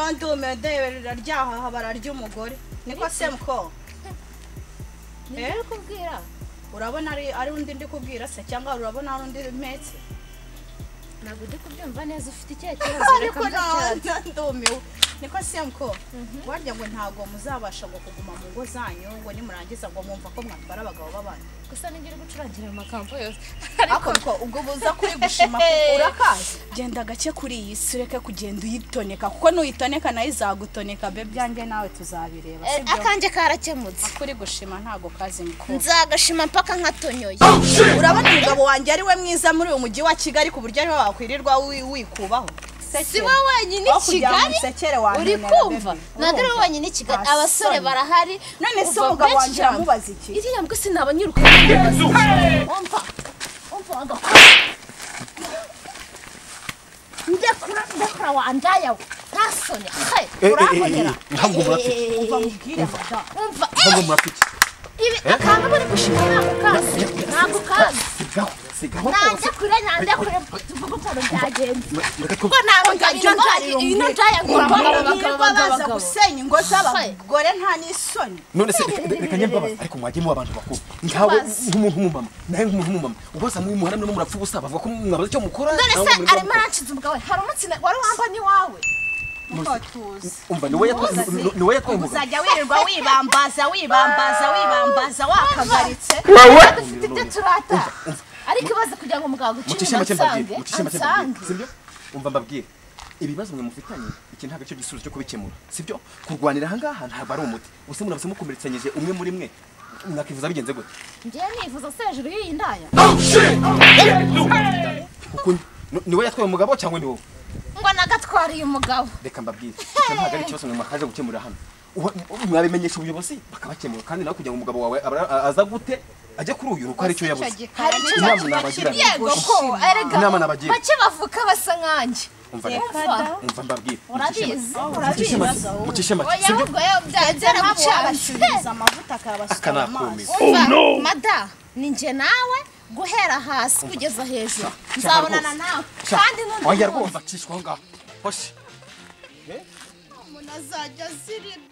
Noneho ndumiwe, ndebera ryahaha bararya umugore. Niko se muko? Ni uri kubwira? Urabona ari undi ndi kubwira se cyangwa urabona ari undi mpetse? Ntabwo ndi kubyumva neza, ufite ikihe kibazo? Reka ndacyari ndumiwe. Niko se muko? Warya ngo ntago muzabasha ngo kuguma mu ngo zanyu ngo nimurangiza ngo mwumva ko mwatwara abagabo b'abandi. Gusa ningire gucurangira amakambo yose. Ariko ko ubwo buza kuri gushima urakazi. Genda gake kuri iyi si ureke kugenda uyitoneka kuko nuyitoneka nayo izagutoneka be byanjye nawe tuzabireba sibyo? Akanjye karakemutse. Akuri gushima ntago kazi muko. Nzagashima mpaka nkatonyoye. Urabona umugabo wanjye ari we mwiza muri uyu mujyi wa Kigali ku buryo ari we wakwirirwa wikubaho. Si wowe wenyine i Kigali uri kumva, ntabwo ari wowe wenyine i Kigali, abasore barahari. None se umugabo wanjye aramubaza iki? Iriya mbwa sinaba nyiruka. Umva umva ndekura wandaya ntasone he urambonera. Ntabwo murafite. Umva mubwire mada. Umva ntabwo murafite. Ibi akantu bari gushima ntabwo kazi. Ntabwo kazi. Sigaho. Nandekure tuvuge ukuntu byagenze. Kuko ntabwo ino ndaya ngo baza gusenya ingo z'abagore nta n'isoni. None se reka nyembabaza ariko mwagiye mu abantu bakuru. Nkawe nk'umuntu w'umumama, nawe nk'umuntu w'umumama. Ubwo muri muhara murimo murapfa ubusa bavuga ko mwabaza icyo mukora. None se arimo aranshiza umugabo we. Hari umunsi wari wamba ni wawe. Umva niwe yatwaye umugabo. Uzajya wirirwa wibambaza wakagaritse. Dufite ibyo turata. Ariko ibaze kugira ngo umugabo agucire ansange. Sibyo? Umva mbabwire. Ibibazo mwe mufitanye iki ntabwo cyo gisubizo cyo kubikemura. Sibyo? Kurwanira aha ngaha ntabwo ari umuti. Use murabase mukomeretsanyije umwe muri mwe mwakivuza bigenze gute? Ngiye nifuza se hejuru y'iyi ndaya. Kuko niwe yatwaye umugabo cyangwa ni wowe? Ngo nagatwariye umugabo. Reka mbabwire. Icyo ntabwo ari ikibazo mwe mwakaje gukemura hano. Mwabimenyesha ubuyobozi bakabakemura kandi nawe kugira ngo umugabo wawe aza gute ajya kuri uyu nuko hari icyo yabuze. Inama nabagira. Yego ko erega inama nabagira. Bake bavuka basa nkanjye. Umva mbabwire. Urabizi. Mucishe make. Oya ahubwo byagera gucana amavuta akabasuka amaso. Oh no. Mada ni nje nawe guhera hasi kugeza hejuru. Nzabonana nawe. Kandi nundi. Oya rwumva cishwa aho ngaho. Hoshi. Umuntu azajya aziribye.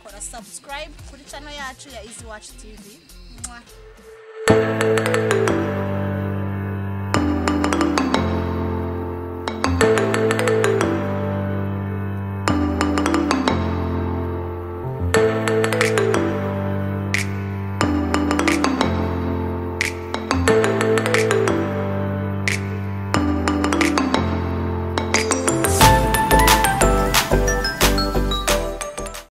Kora subscribe kuri channel yacu ya Easy Watch TV. Mwah.